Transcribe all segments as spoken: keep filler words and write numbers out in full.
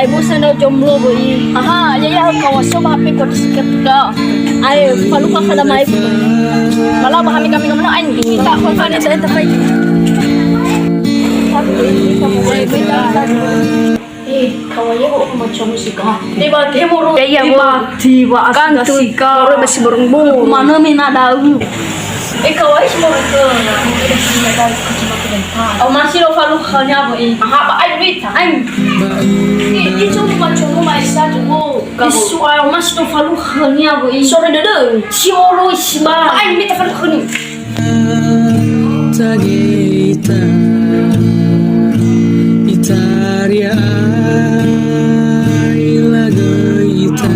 Ibu sendal jomblo, Bu, i. Aha, ya, ya, kawa so ba H P ko di sikat ka. Ayo, falukha khada mai. Mala ba hami kami kami no ain. Tak, kau kan itu, itu, baik. Eh, kawa ya, Bu, macam musik, ah. Tiba, tiba, tiba, tiba, asik, asik, ah. Orang masih borong-borong. Mana mina daun? Eh, kawa ya, semua orang ke. Au masi lo falukha nia, Bu, i. Aha, ba ai wita, ai. Eh, itu macam rumah isa tu, Bu. Isu, au masi lo falukha nia, Bu, i. Sore dede. Si olo isi ba. Ai mita falukha ni. Tage ita, itaria ai lagö ita.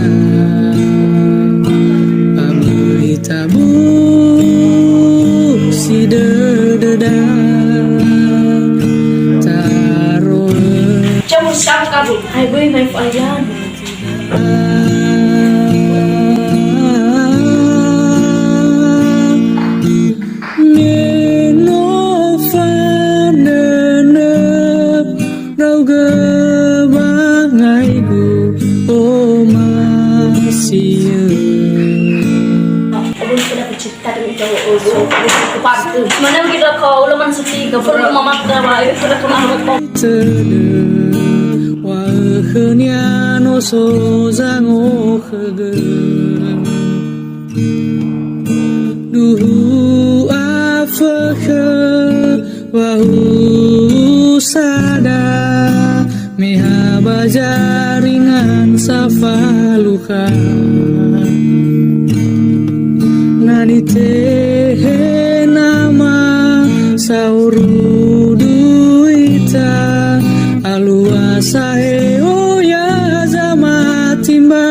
Ba möi tabu si dödöda taro'ö. Campur siap kabut. Hai, böi mai fa'ailana. Me no fanönö ndra'ugö ba ngaigu omasi'ö. Mana kita kau laman sepi, gak perlu mamat, gak baik, sudah kenal. Tödö, wa khönia no so zangokhögö. Duhu afökhö wahusada, me ha ba jaringan safalukha. Na nitehena ma saurudu ita, alua sahe oya zamatimba.